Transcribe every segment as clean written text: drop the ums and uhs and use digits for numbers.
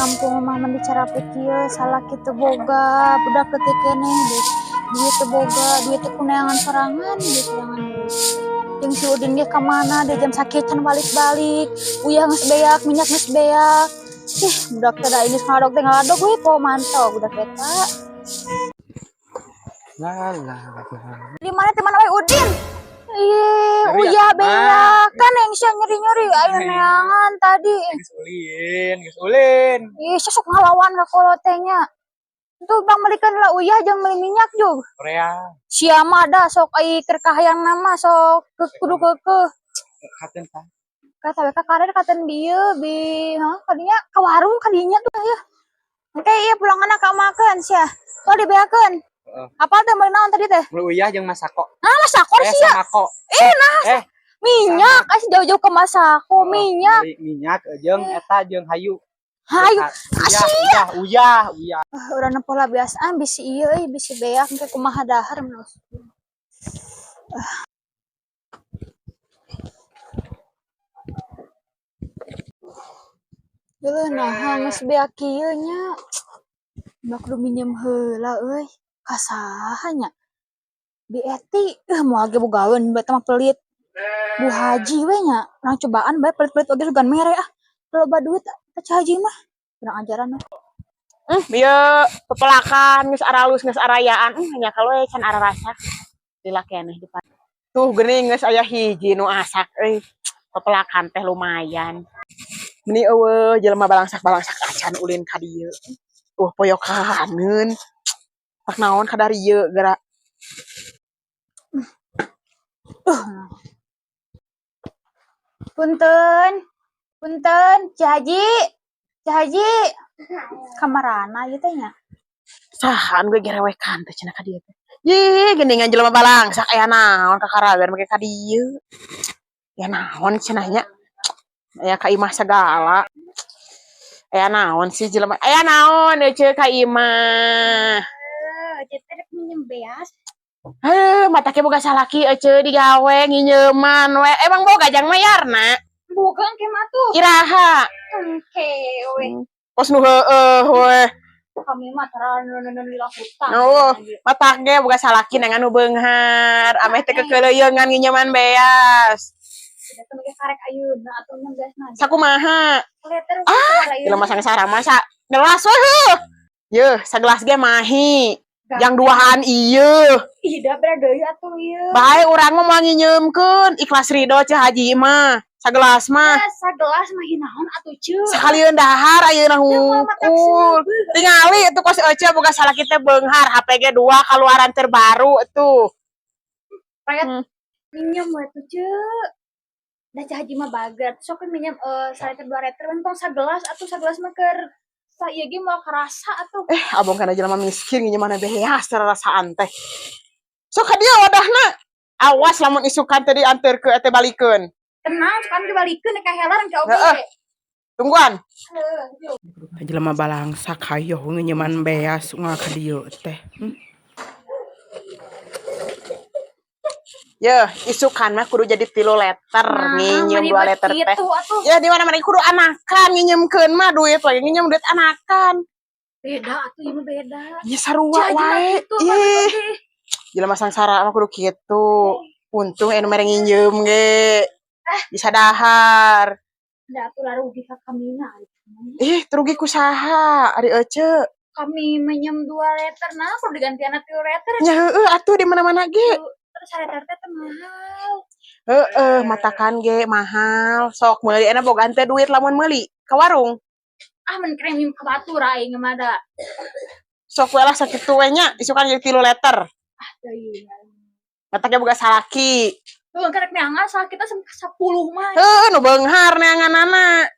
Kampung mah meni carape kieu, salaki teu boga, budak leutik keneh deui. Duit teu boga, duit teh kuneangan sorangan, duit sorangan. Jeung si Udin ge ka mana deui, jam sakieu can balik-balik. Uyah geus beak, minyak geus beak. Ih, budak teh da geus ngaladog teh ngaladog we po mantau budak eta. La la la. Di mana teh, mana we Udin? Ih, Nyeri uyah atuh, Mak. Beak kan yang sia nyeri-nyeri ayo neangan tadi. Geus ulin, geus ulin. Ih, sok ngalawan ka kolot teh nya. Itu bang belikan lah uyah jeung meuli minyak juga. Korea. Sia mah da sok ai keur kahayang nama sok ke kudu keukeuh. Katen tah. Kata we ka karer katen bieu bi, hah, kadinya ka warung kadinya tuh ya. Engke ieu pulanganna ka makeun sia. Oh, dibeakeun. Heeh. Apa teh meuli naon tadi teh? Meuli uyah jeung masako. Nah, masako Eh, sia. Samako. Eh, nah, Eh, minyak, asih jauh-jauh ke masako minyak. Meuli minyak jeung eta jeung hayu. Hayu. Uyah, uyah, uyah, uyah. Ah, urang nempo lah biasaan bisi ieu euy, bisi beak engke kumaha dahar menurut. Ah. Geuleuh naha geus beak kieu nya. Mah kudu minjem heula euy. Ka saha nya? Bi Eti, moal ge bogaweun bae mah pelit. Bu Haji we nya, urang cobaan bae pelit-pelit oge sugan mere ah. Loba duit ka Ci Haji mah. Kurang ajaran ah. Bieu pepelakan geus aralus, geus arayaan, nya kalau we can ararasak. Lila keneh di Tuh geuning geus aya hiji nu asak euy. Pepelakan teh lumayan. Meni eueuh jelema balangsak-balangsak acan ulin ka dieu. Poyokaneun. Pak naon ka darieu geura. Punten. Punten, Ci Haji. Ci Haji. Kamarana ieu teh nya? Saha anu gegerewekan teh cenah ka dieu teh. Yih, geuningan jelema balangsak aya naon kakarawean make ka dieu. Ya naon cenah nya? Aya ka imah sagala. Aya naon sih jelema? Aya naon ece ka imah? Eh, teh rek minjem beas. Heuh, mata ke boga salaki ece digawe nginjeuman we. Emang boga jang mayarna? Boga engke mah tuh. Iraha? Engke we. Kos nu heueuh we. Kami mah tara nu lila hutang. Oh, matak ge boga salaki neangan nu beunghar, ameh teh kekeleuyeungan nginjeman beas. Sudah teh make karek ayeuna atuh minjem beasna. Sakumaha? Liter. Ah, jelema sangsara mah sa gelas we heuh. Yeuh, sagelas ge mahi. Jang duaan ieu. Ih, da beda deui atuh ieu. Bae urang mah moal nginjeumkeun, ikhlas ridho Ceu Haji mah. Sagelas mah. Ya, sagelas mah naon atuh, Ceu. Sakalian dahar ayeuna Ya, moal matak hungkul. seubeuh. Tingali itu kos ece boga salaki teh beunghar, HP ge 2 kaluaran terbaru tuh. Payet minjem we tuh, Ceu. Da Ceu Haji mah bager. Sok we minjem saliter 2 liter tong sagelas atuh, sagelas mah keur sa ieu ge moal karasa atuh. Eh, abong kana jelema miskin nginjeman beas rasaan teh. Sok ka dieu wadahna. Awas lamun isukan teh dianteur ke teh balikeun. Tenang, sukan dibalikeun ka helar engke oge. Heeh. Tungguan. Heuh. Jelema balangsak hayoh nginjeman beas unggal ka dieu teh. Yeuh, isukan mah kudu jadi 3 liter Nah, nginjem mani 2 bet liter teh. kitu atuh. Ya di mana-mana kudu anakan nginjemkeun mah duit lagi nginjem duit anakan. Beda atuh ieu mah beda. Ya sarua Ceu Haji mah wae. kitu apa Ih, oge. Jelema sangsara mah kudu kitu. Untung anu mere nginjem ge. Bisa dahar. Da atuh lah rugi ka kamina. Ih, rugi ku saha ari ece? Kami minjem 2 liter, nah kudu digantian 3 liter. Nya heueuh atuh di mana-mana ge. Terus saliter teh teh mahal. Heeh, matakan ge mahal. Sok meuli enak boga teh duit lamun meuli ka warung. Ah, men krem ka batur aing mah da. Sok we lah sakitu we nya, isukan jadi 3 liter. Ah, teuing. Matak ge boga salaki. Tuh karek neangan salah kita 10 mah. Heueuh, nu beunghar neanganana.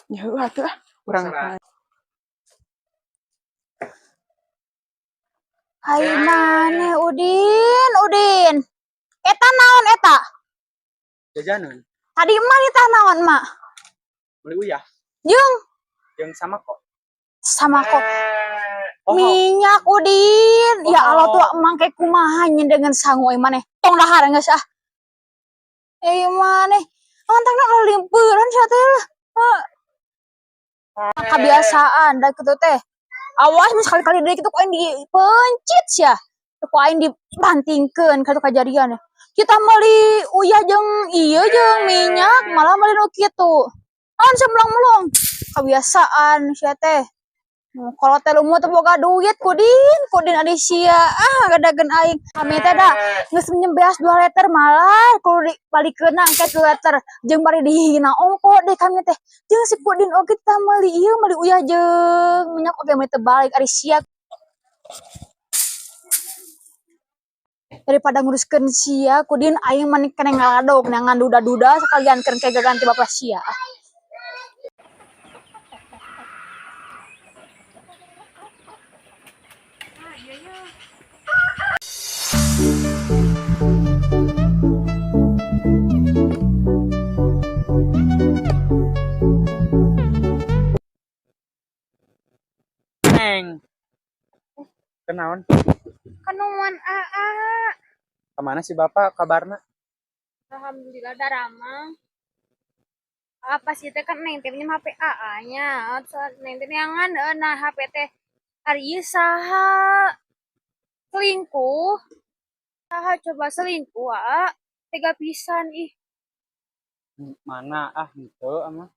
Ya heueuh atuh ah, urang Serah. Hai maneh Udin, Udin. Eta naon eta? Jajanan. Tadi emak ditah naon emak? Meuli uyah Jeung jeung samako. Sama kok. Oh. Minyak Udin. Ya Allah Oh. tuh emang kayak kumaha dengan sangu euy maneh. Tong dahar geus ah. Eh maneh. Mantangna ulah limpeuran sia teh lah. Heuh. Kebiasaan da kitu teh. Awas mun sekali-kali deui kitu ku aing dipencit sia. Ku aing dibantingkeun ka kajadian. Kita meuli uyah jeung ieu jeung minyak malah meuli nu kitu. Naon sia melong-melong. Kebiasaan sia teh. Kalau teh lumut teu boga duit kudin, kudin ari sia. Ah, gadageun aing. Kami teh da geus minjem beas 2 liter malah kudu dibalikeunna engke 2 liter jeung bari dihina ongko deh kami teh. Jeung si Kudin oge tah meuli ieu meuli uyah jeung minyak oge meuli teu balik ari sia. Daripada nguruskeun sia Kudin aing mah keneh ngaladog neangan duda-duda sekalian keur engke gaganti bapak sia. Ah. Neng. Kenaon? Kanuan aa. Kemana sih bapak kabarna? Alhamdulillah daramang. Apa sih teh kan neng teh pinjem HP AA nya. Terus neng teh neangan nah HP teh ari ieu saha? Selingkuh. Saha coba selingkuh aa. Tega pisan ih. Mana ah henteu ama.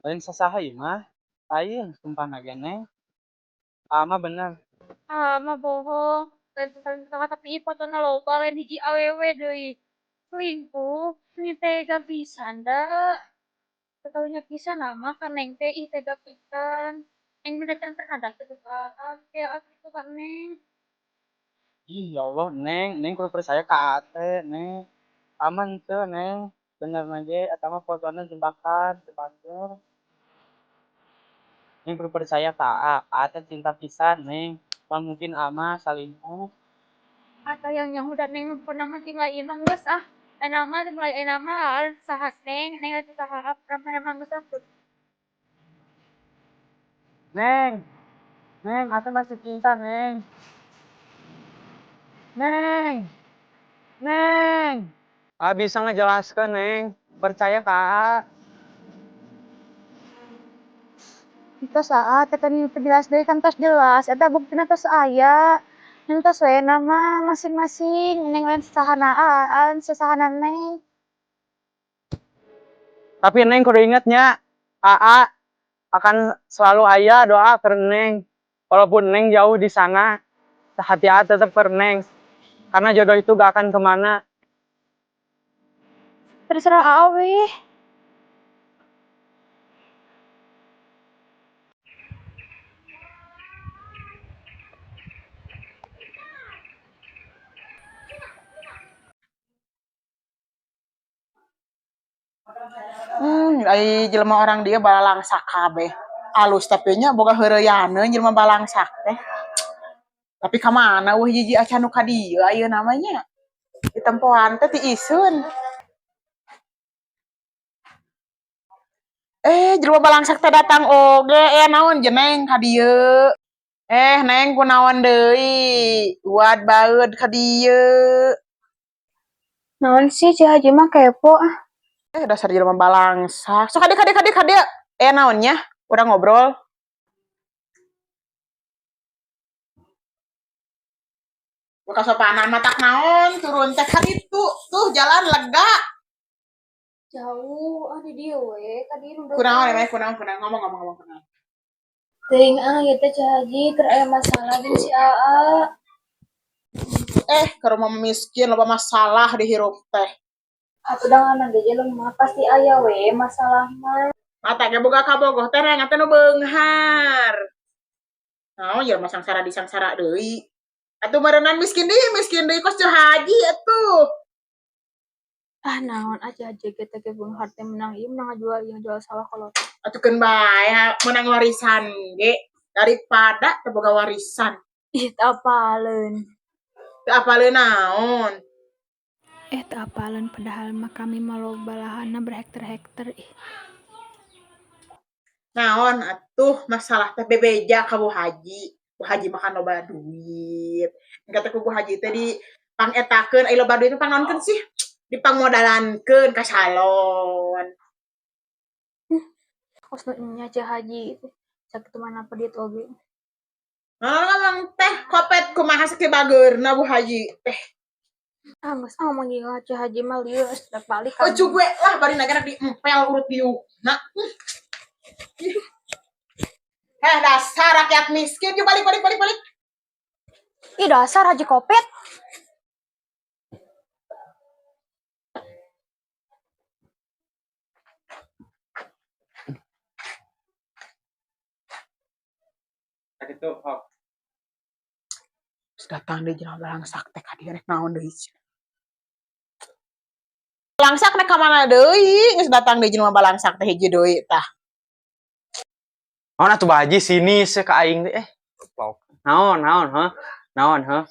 Lain sasaha ieu mah. Lain sumpah ge Neng. Ama bener. Ah, mah bohong. Lain saha tapi ieu fotona loba lain hiji awewe deui. Selingkuh, ini tega pisan da. Ketahuinya pisan ama ka neng teh ih tega pisan. Neng udah can pernah dapet ka kayak gitu ka neng. Ih, ya Allah, Neng, Neng kudu percaya ka ate, Neng. Aman teu, Neng. Bener ge eta mah fotona jebakan, jebakan. Neng kudu percaya ka A, A teh cinta pisan, Neng. Moal mungkin ama salingkuh. Atau yang yang udah neng pernah mah tinggal imah geus ah. Enak mah mulai enak mah saha neng, neng atuh saha pernah geus ah. Neng. Neng, ate masih cinta, Neng. Neng. Neng. A bisa ngejelaskan, Neng. Percaya ka A. Tos aa teh kan jelas deui kan tos jelas eta buktina tos aya. Entos we nama masing-masing neng lain sasahana aa, lain sasahana neng. Tapi Neng kudu ingetnya, AA akan selalu aya doa ke Neng. Walaupun Neng jauh di sana, hati AA tetap ke Neng. Karena jodoh itu gak akan kemana. Terserah aa weh. Ai jelema orang dia balangsak kabeh. Alus tapi nya boga heureuyaneun jelema balangsak teh. Tapi ka mana eueuh hiji acan nu ka dieu ayeuna mah nya. Ditempoan teh ti iseun. Eh, jelema balangsak teh datang oge, naon jeneng ka dieu. Eh, neng kunaon deui? Uad baeud ka dieu. Naon sih Ci Haji mah kepo ah. Eh, dasar jelema balangsak. Sok kadieu kadieu kadieu kadieu. Eh, naon nya? Urang ngobrol. Kasopanan matak naon turun teh kan itu. Tuh jalan lega. Jauh ah di dieu we ka dieu nu Kunaon emang kunaon kunaon ngomong ngomong ngomong kunaon. Teuing ah ieu teh Ci Haji keur aya masalah jeung si Aa. Eh, ke rumah miskin loba masalah di hirup teh. Atuh da nganan ge jelema pasti aya we masalah mah. Mata ge boga kabogoh teh neangan teh nu beunghar. Naon jelema sangsara di sangsara deui. Atuh meureunan miskin deui kos Ci Haji atuh. Ah naon ah Ci Haji ge teh ge beunghar teh menang ieu menang ngajual ieu ngajual sawah kolot. Atuh keun bae menang warisan ge daripada teu boga warisan. Ih teu apaleun. Teu apaleun naon? Eh teu apaleun padahal mah kami mah loba lahanna berhektar-hektar ih. Naon atuh masalah teh bebeja ka Bu Haji. Bu Haji makan loba duit. Engke teh ku Bu Haji teh di pangetakeun ai loba duit mah pangnaonkeun sih? Dipangmodalankeun ka salon. Kos nu nya Ceu Haji teh. Sakitu mana pedit oge. Naon ngomong teh kopet kumaha sakieu bageurna Bu Haji teh. Ah, geus ah ngomong jeung Ceu Haji mah lieur geus rek balik. Ujug we lah bari naga diempel urut diukna. Eh dasar rakyat miskin, yuk balik balik balik balik. Ih dasar Haji Kopet. Sakitu hok. Terus datang deui jelema balangsak teh ka dieu rek naon deui cenah. Balangsak rek ka mana deui? Geus datang deui jelema balangsak teh hiji deui tah. Naon atuh Bah Haji sini se ka aing teh eh. Goblok. Naon naon heuh? Naon heuh?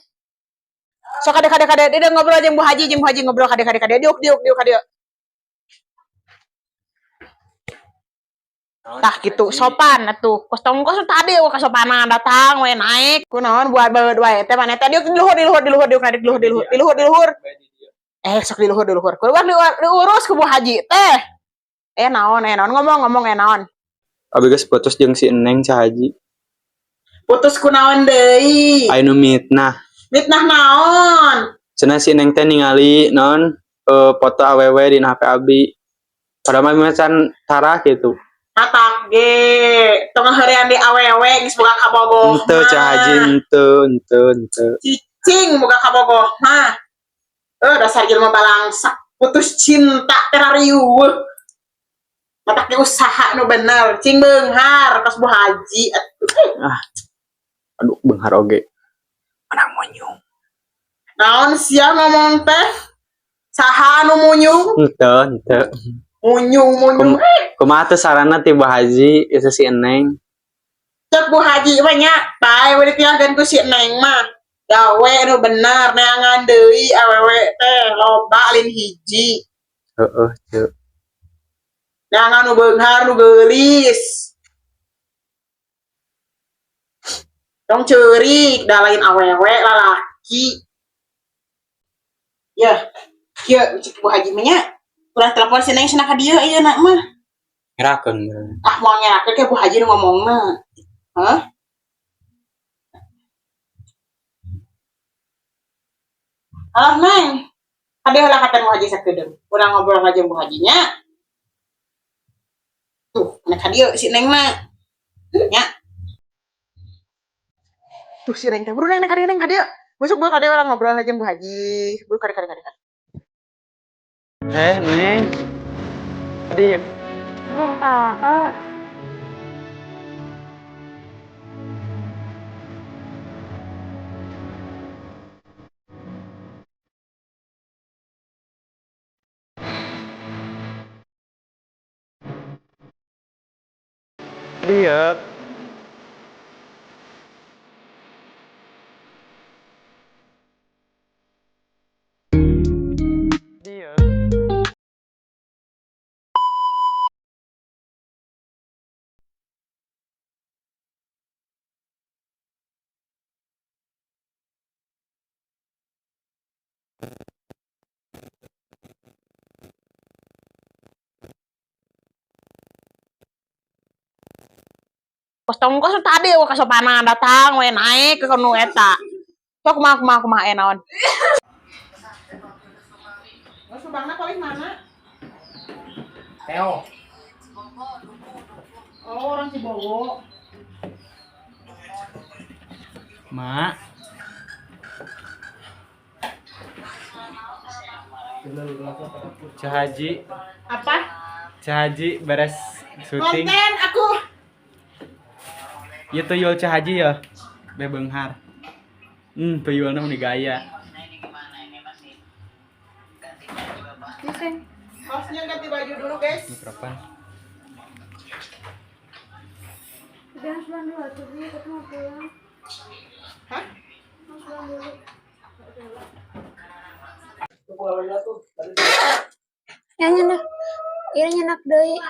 Sok kade kade kade dia ngobrol jeung Bu Haji ngobrol kade kade kade diuk diuk diuk kade. Tah gitu sopan atuh. Kos tong kos tadi we kasopanan datang we naik. Kunaon buat baeud wae teh maneh teh diuk di luhur di luhur di luhur diuk di luhur di luhur di luhur di luhur. Eh sok di luhur di luhur. Keluar diurus ku Bu Haji teh. Naon ngomong ngomong naon. Abi geus putus jeung si Eneng Ceu Haji. Putus kunaon deui? Aya nu mitnah. Mitnah naon? Cenah si Eneng teh ningali naon foto awewe dina HP abi. Padahal mah can tara gitu. Katak ge tong heurean di awewe geus boga kabogoh. Henteu Ceu Haji henteu henteu henteu. Cicing boga kabogoh mah. Dasar jelema balangsak putus cinta teh rariweuh. Matak ge usaha nu bener, cing beunghar kos Bu Haji atuh. Ah. Aduh beunghar oge. Menang munyung. Naon sia ngomong teh? Saha anu munyung? Henteu henteu. Munyung munyung. Kumaha teh saranna ti Bu Haji itu si Eneng? Cek Bu Haji mah nya, bae we ditinggalkeun ku si Eneng mah. Gawe nu bener neangan deui awewe teh loba lin hiji. Heeh, ceu. Neangan nu beunghar nu geulis. Tong ceurik da lain awewe lalaki. Yeuh, kieu cek Bu Haji mah nya. Ulah telepon si Neng cenah ka dieu ieu na mah. Ngerakeun meureun. Ah moal ngerakeun ke Bu Haji nu ngomongna. Hah? Halo Neng. Kade heula kata Bu Haji sakedeung. Urang ngobrol jeung Bu Haji nya. Tuh, nek ka dieu si Neng mah. Nya. Tuh si Neng teh buru Neng ka dieu Neng ka dieu. Besok buru ka dieu urang ngobrol jeung Bu Haji. Buru kade kade kade. Eh, Neng. Tadi Ah, dia. Dia. Kos tong kos tadi we kasopanan datang we naik ke nu eta. Sok kumaha kumaha kumaha naon. Lo subangna paling mana? Teo. Oh, orang Cibogo. Mak. Ceu Haji. Apa? Ceu Haji beres syuting. Konten aku. Ieu tuyul Ceu Haji ya. Be beunghar. Tuyulna meni gaya. Hostnya ganti baju dulu, guys. Mikrofon. Jangan pulang dulu atuh, Bi. Aku mau pulang. Hah? Mau pulang dulu. Ya nyenak. Ieu nyenak deui.